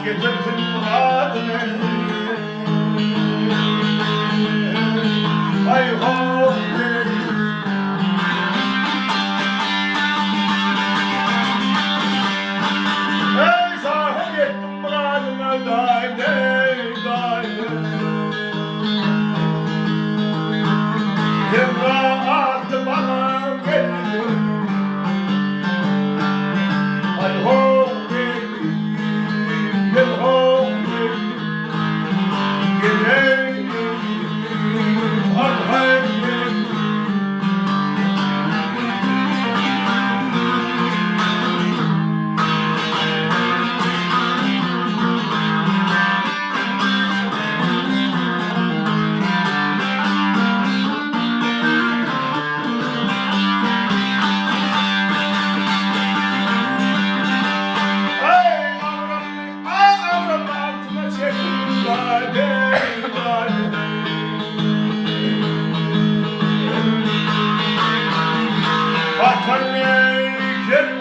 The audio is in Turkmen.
Getirsin myradyny. Aý ho eý. Eý şahym ýetdim myradyma daý deý daý deý. Hemra atly balam geldi. Aý ho eý gel ho eý. Gel eý al heý eý. Aý agramly, aý agramly altyna çekim daý daý. Watan eý, ýer.